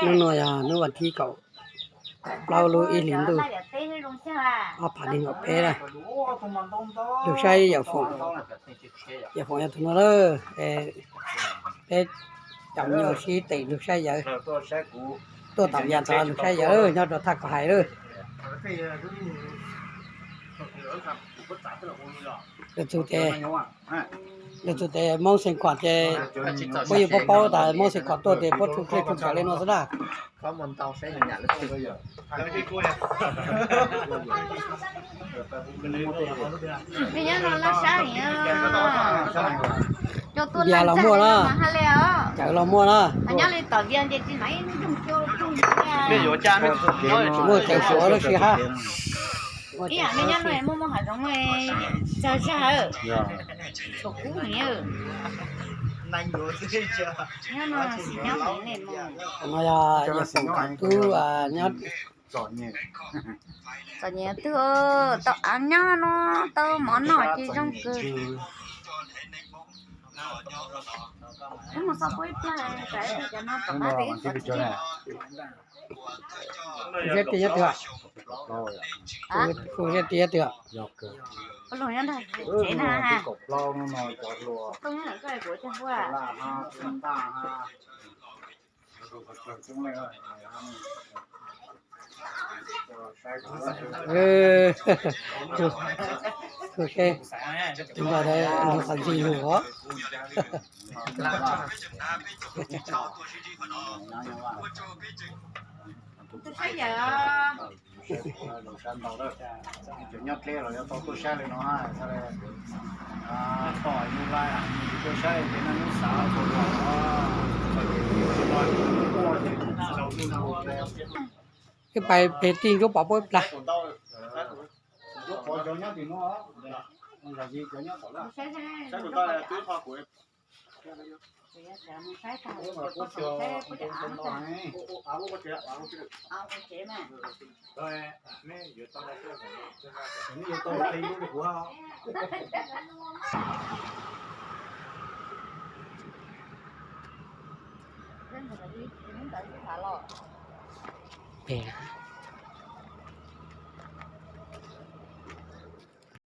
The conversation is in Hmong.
Hnub no yog hnub vas thib kaum plaub lub ib hlis ntuj ob phav nees nkaum peb na. Lug saib Yawm Foom, Yawm Foom yog tus no lawm. Peb cov me nyuam sib teem lug saib yawg, tuaj tom yas ntxov lug saib yawg nyob rau thaj Kos Hais lawm. Lug txug tes, lug txug tes Moob Xeev Khuam ces puab yeej paub paub tas Moob Xeev Khuam tuaj ces puab tshu dlej tshu tshaws li no xwb na. Vias los muaj na, Cawv los muaj na. Tsis muaj Cawv Suav lub sij hab. No yog Yawm Foom tub nyob. Txom nyem twg, tau av nyob no, tau mov noj ces zoo kawg. Wb mus xauj puab ib plag, cov no rov qab peb ib txhia. Tus sab tes nyob twg? Tus sab tes nyob twg? Ua luag nyob ntag, tsev na. Tus sab, tus no qhov ntxig lug os. Cov nyob dleb los yuav tau tuaj saib li no, tom yus lais yus tuaj saib ces nej hnub xav tau los, wb pais pem tij ncuab pov puab ib plag. Pem,